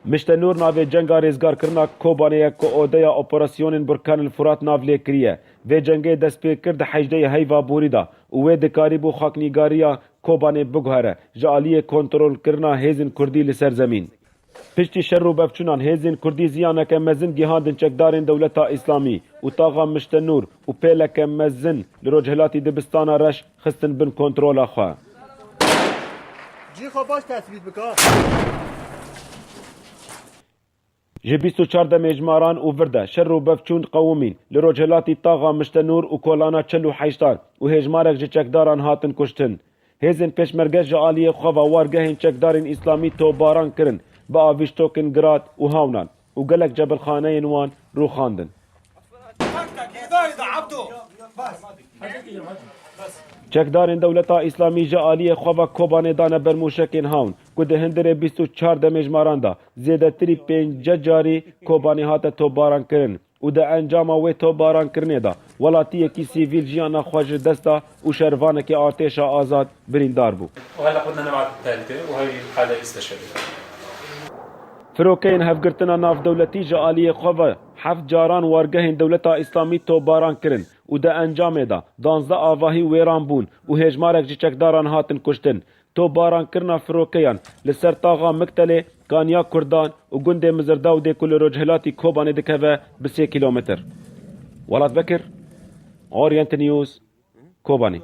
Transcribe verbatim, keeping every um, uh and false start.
Mişte Nûr navê cenga rêzgarkirina Kobanê ye ku odeya operasyonên Burkanil Furat nav lê kiriye. Vê cengê dest pê kir di hejdeyê heyva borî de û wê dikarîbû xaknîgariya Kobanê biguhere ji aliyê kontrolkirina hêzên Kurdî li ser zemîn. Piştî şer û bevçûnan hêzên Kurdî ziyaneke mezin gihandin çekdarên Dewleta Îslamî û taxa Mişte Nûr û pêleke mezin li rojhilatî dibistana Reş xistin bin kontrola xwe. Cî xwe baş tesbît bike. Ji bîst û çar demê ji maran û vir de şer û bevçûn qewimîn li rojhilatî taxa Mişte Nûr û kolana çil û heştan û hêjmarek ji çekdaran hatin kuştin. Hêzên pêşmerge ji aliyê xwe ve wargehên çekdarên îslamî topbaran kirin, bi avîştokên girat û hawnan û gelek cebilxaneyên wan rûxandin. Çekdarên Dewleta Îslamî ji aliyê xwe ve Kobanê dane ber mûşekên hawn ku di hundirê bîst û çar demê ji maran de zêdetirî pênce carî Kobanê hate topbaran kirin û di encama wê topbarankirinê de welatiyekî sivîl jiyana xwe ji dest da û şervanekî artêşa azad birîndar bû. وهلا قلنا نبعث الثالثة وهي الحالة يستشهد. Firokeyên hevgirtina navdewletî ji aliyê xwe ve heft caran wargehên Dewleta Îslamî topbaran kirin û di encamê de duwazdeh avahî wêran bûn û hêjmarek ji çekdaran hatin kuştin. Topbarankirina firokeyan li ser taxa Miktelê, Kaniya Kurdan û gundê Mizirdawdê ku li rojhilatî Kobanê dikeve bi sê kîlometr. Welat Bekir, Orient News, Kobanê.